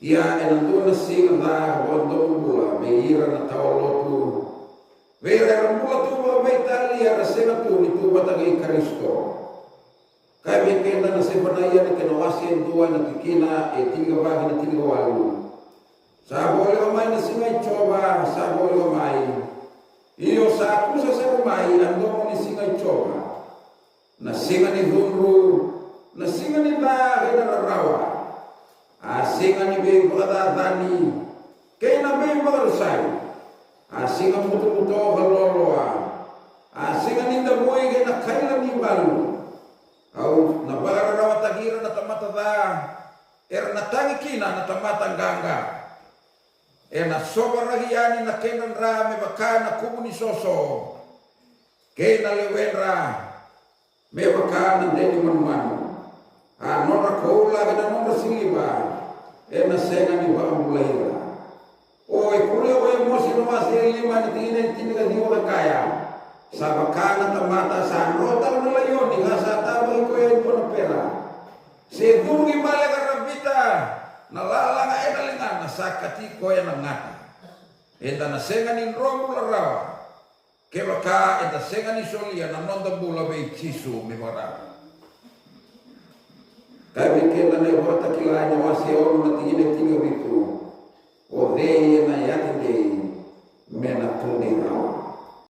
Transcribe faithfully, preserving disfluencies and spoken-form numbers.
Ia ena dua na siga ca ka vakadomobula vei ira na tawa lotu, vei ira era bula tu vakaveitalia, era sega tu ni tu vata kei Karisito. Kaya vei keda na Sefanaia na kena wase e dua, na tikina e tinikava kei na tinikawalu. Sa voleka mai na siga i Jiova, sa voleka mai. Io, sa kusa sara mai a domo ni siga i Jiova. Na siga ni cudru, na siga ni ca kei na rarawa, a siga ni veivakacacani kei na veivakarusai, a siga butobuto ka loaloa, a siga ni davui kei na kaila ni valu. Au na vakararawataki ira na tamata ca, era na tagi kina na tamata qaqa. Ena sovaraki yani na kedra dra me vaka na kuvu ni soso, kei na lewedra me vaka na de ni manumanu. A nodra koula kei na nodra siliva ena sega ni vakabulai ira. O e kuria o Emosi na wase e lima na tikina e tinikaciwa ka kaya, sa vaka na tamata sa dro tale na laioni ka sa tavaki koya e dua na pera, se curu ki vale ka ravita na lalaga ena ligana, sa kati koya na gata. Eda na sega ni dro bula rawa kevaka eda sega ni solia na noda bula vei Jisu me vakarau. Kaya vei keda na iVakatakila ena wase e ono na tikina e tinikavitu.